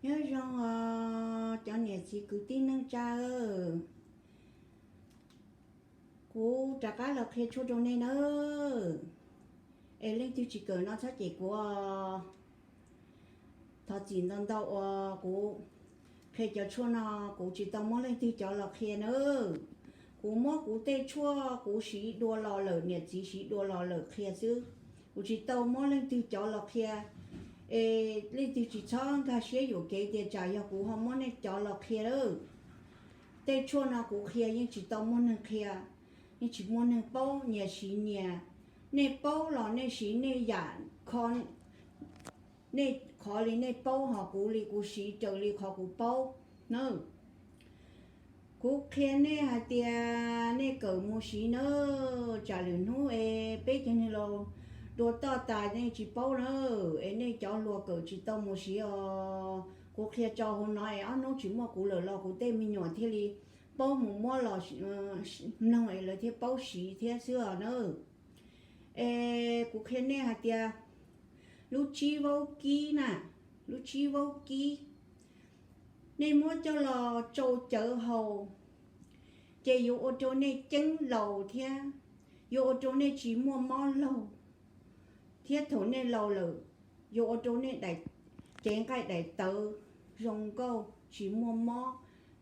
Nyob zoo os cov niam txiv kwv tij neej tsa, kuv rov qab los qhia tshuaj rau nej nawb. Es leej twg tsis kawm no txhob cem kuv. Thov txim ntau ntau uas kuv qhia cov tshuaj no kuv tsis tau muab leej twg cov los qhia nawb. Kuv muab kuv tej tshuaj kuv siv dua los lawm, niam txiv siv dua los lawm qhia xwb. Kuv tsis tau muab leej twg cov los qhia. Es leej twg tsis txhob nkag siab yuam kev tias tsam yog kuv ho muab nej cov los qhia lawm. Tej tshuaj no kuv qhia yeej tsis tau muaj neeg qhia, yeej tsis muaj neeg paub, nyias siv nyias. Nej paub los nej siv nej yam, nej qhov li nej paub, ho kuv li kuv siv raws li qhov kuv paub na. Kuv qhia nej hais tias nej kawm mus siv nawb, tsam lwm hnub es peb cov neeg laus dua toj tas nej tsis paub na, es nej cov hluas kawm tsis tau mus siv os. Kuv qhia tso hauv no es ob hnub tsis muaj kuv lawm los kuv tej me nyuam thiaj li paub mus muab los mloog es lawv thiaj paub siv thiab xwb os nawb. Es kuv qhia nej hais tias lub tsib vaub kib na, lub tsib vaub kib, nej muab coj los tsau cawv haus, ces yuav ua rau nej ceeb laus thiab yuav ua rau nej tsis muaj mob laug, thiab thaum nej laus lawm yuav ua rau nej cev nqaij daim tawv zoo nkauj tsis muaj mob,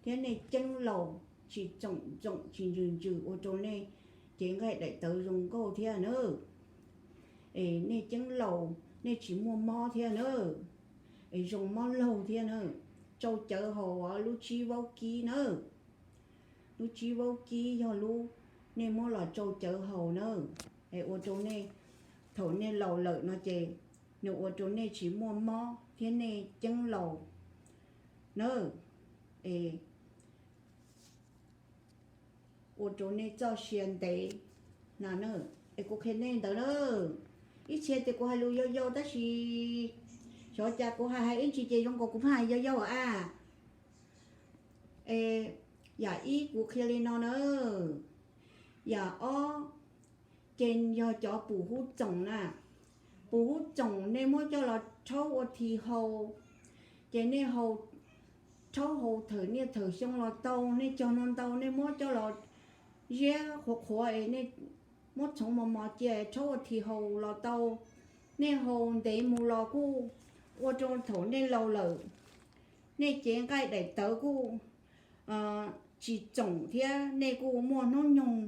thiab nej ceeb laus tsis txoom txoom tsis ntsws ntsws ua rau nej cev nqaij daim tawv zoo nkauj thiab nawb. Es nej ceeb laus nej tsis muaj mob thiab nawb, es zoo mob laug thiab nawb. Tsau cawv haus lub tsib vaub kib nawb. Lub tsib vaub kib yog lub nej muab los tsau cawv haus nawb, es ua rau nej thaum nej laus lawm no ces nws ua rau nej tsis muaj mob thiab nej ceeb laus nawb. Es ua rau nej txoj sia ntev na. Es kuv qhia nej ntawd na. Ib txhia tias kuv hais lus yau yau tab sis xyov cas kuv hais hais ib ntsis ces zoo nkaus kuv pheej hais yau yau a. Es yam ib kuv qhia li no na. Yam ob ces yog cov pum hub txoom na. Pum hub txoom nej muab coj los rhaub ua thi hau, ces nej hau, rhaub hau thawm niaj thawm xyoo los tau. Nej cog no ntau nej muab coj los ziab qhuav qhuav es nej muab txhoov mos mos cia rhaub ua thi hau los tau. Nej hau ntev mus los kuj ua rau thaum nej laus lawm, nej cev nqaij daim tawv kuj tsis txoom thiab nej kuj muaj hnub nyoog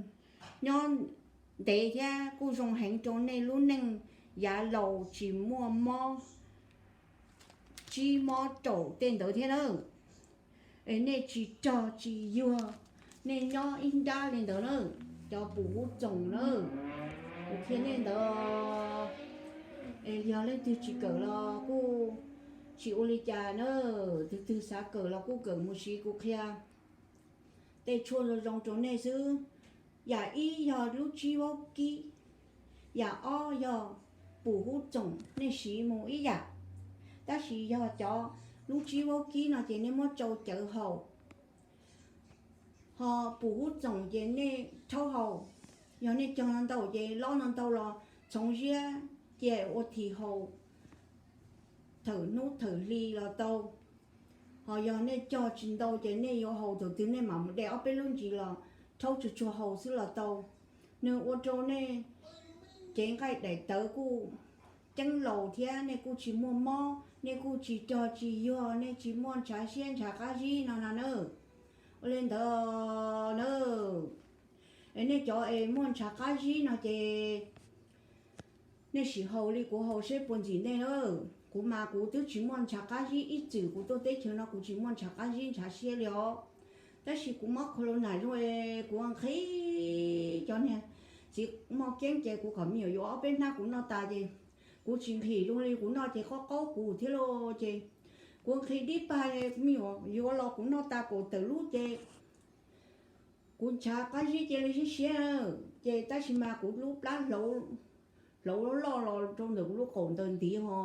nyob ntev thiab kuj zoo heev rau nej lub neej yav laus tsis muaj mob tsib mob raum tej ntawd thiab na. Es nej tsis rog tsis yuag, nej nyob ib nrab li ntawd na. Cov pum hub txoom na, kuv qhia nej ntawd. Es yog leej twg tsis kawm los kuj tsis ua li cas na, tus twg xav kawm los kuj kawm mus siv kuv qhia tej tshuaj zoo zoo rau nej xwb. Yam ib yog lub tsib vaub kib, yam ob yog pum hub txoom nej siv mus ib yam. Tab sis yog cov lub tsib vaub kib no ces nej muab tsau cawv haus, ho pum hub txoom ces nej rhaub haus. Yog nej cog no ntau ces lob no ntau los txhoov ziab cia ua thi hau thawm hnub thawm hli los tau. Ho yog nej cog tsis ntau ces nej yuav haus thaum twg nej mam mus de ob peb lub ntsis los rhaub tsuag tsuag haus xwb los tau. Nws ua rau nej cev nqaij daim tawv kuj ceeb laus thiab nej kuj tsis muaj mob, nej kuj tsis rog tsis yuag, nej tsis muaj ntshav siab ntshav qab zib no na. Ua li ntawd na, es nej cov es muaj ntshav qab zib no ces nej sim haus li kuv haus seb puas ntxim nej na. Kuv mas kuv twb tsis muaj ntshav qab zib, ib txwm kuv tuaj teb chaws no kuv tsis muaj ntshav qab zib ntshav siab li os. Tab sis kuv mob corona zoo es kuv nqhis cov niag txiv moj keeb ces kuv kom me nyuam yuav ob peb hnab kuv noj tas ces kuv tsis nqhis zoo li kuv noj ces qaub qaub kuv thiab lauj ces kuv nqhis dib pag, me nyuam yuav los kuv noj tas kaum tawm lub ces kuv ntshav qab zib cia li siab siab. Ces tab sis mas kuv lub plab hlauv loj loj los rau ntawm kuv lub qaum ntawd ntiv ho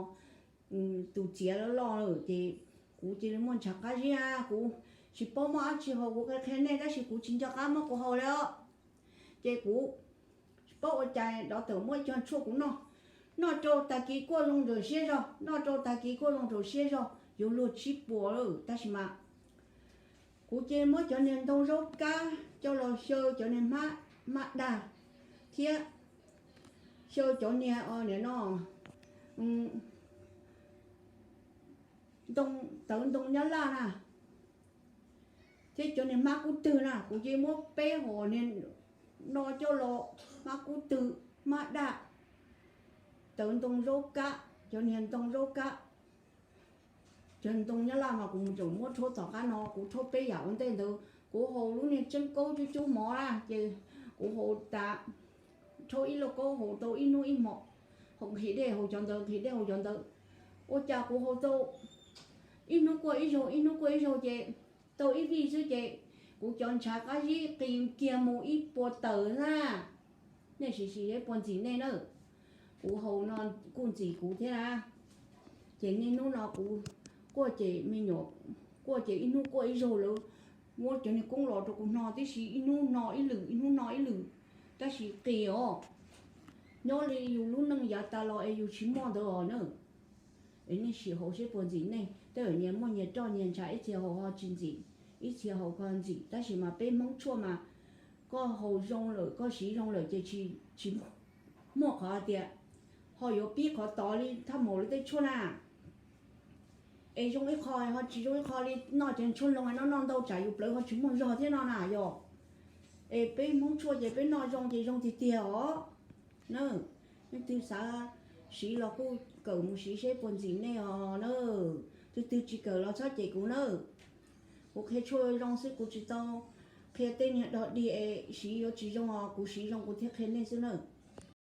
tus txiav loj loj ces kuv cia li muaj ntshav qab zib. Kuv tsis paub muaj dab tsi haus, kuv qhia qhia nej tab sis kuv tsis nco qab muab kuv haus li os. Ces kuv tsis paub ua cas dov tawm muab ib co tshuaj kuv noj, noj rau tag kis kuj zoo nraum siab zog, noj rau tag kis kuj zoo nraum siab zog. yuav luag tsib puas lawm, tab sis mas kuv cia muab cov niag ntoo zaub kab coj los xyaw cov niag hmab, hmab dag thiab xyaw cov niag, o, niag no, ntoo, tawv ntoo nyab laj na, thiab cov niag hmab kub twg na, kuv cia muab peb hom niag no coj los, hmab kub twg, hmab daj, tawv ntoo zaub kab, cov niag ntoo zaub kab, cov ntoo nyab laj mas kuv mus tseem muab rhaub tom qab no, kuv rhaub peb yam ua ntej ntawd. Kuv haus lub niag tseeb kaub cub cub mov na, ces kuv haus tas, rhaub ib lauj kaub haus tau ib hnub ib hmos, haus nqhis dej haus cov ntawd, nqhis dej haus cov ntawd. Ua cas kuv haus tau ib hnub kuaj ib zaug, ib hnub kuaj ib zaug ces tau ib vij xwb ces kuv cov ntshav qab zib qis kiag mus ib puas tawm na. Nej sim sim seb puas ntxim nej na. Kuv haus no kuj ntxim kuv thiab na. Ces niaj hnub no kuv kuaj ces me nyuam kuaj ces ib hnub kuaj ib zaug, lawv muab cov niag koob los rau kuv hno tib si, ib hnub hno ib lwm, ib hnub hno ib lwm, tab sis qis os. Nyob li yus lub neej yav tas los es yus tsis muaj ntawd os na. Es nej sim haus seb puas ntxim nej, tej zaum nyias muaj nyias roj nyias ntshav, ib txhia haus ho tsis ntxim, ib txhia haus ho ntxim, tab sis mas peb Hmoob tshuaj mas koj haus zoo lawm, koj siv zoo lawm ces tsis muaj qhov hais tias ho yuav pib qhov tod li thaj maum lawv tej tshuaj na. Es zoo ib qho ho tsis zoo ib qho li, noj cov tshuaj loo no noj ntau tsam yus plawv ho tsis muaj zog thiab no na yog. Es peb Hmoob tshuaj ces peb noj zoo ces zoo tiag tiag os. Na, leej twg xav siv los kuj kawm mus siv seb puas ntxim nej os na. Tus twg tsis kawm los txhob cem kuv na. Kuv qhia tshuaj zoo xwb, kuv tsis tau qhia tej niag dog dig es siv yuav tsis zoo os, kuv siv zoo kuv thiaj qhia nej xwb na.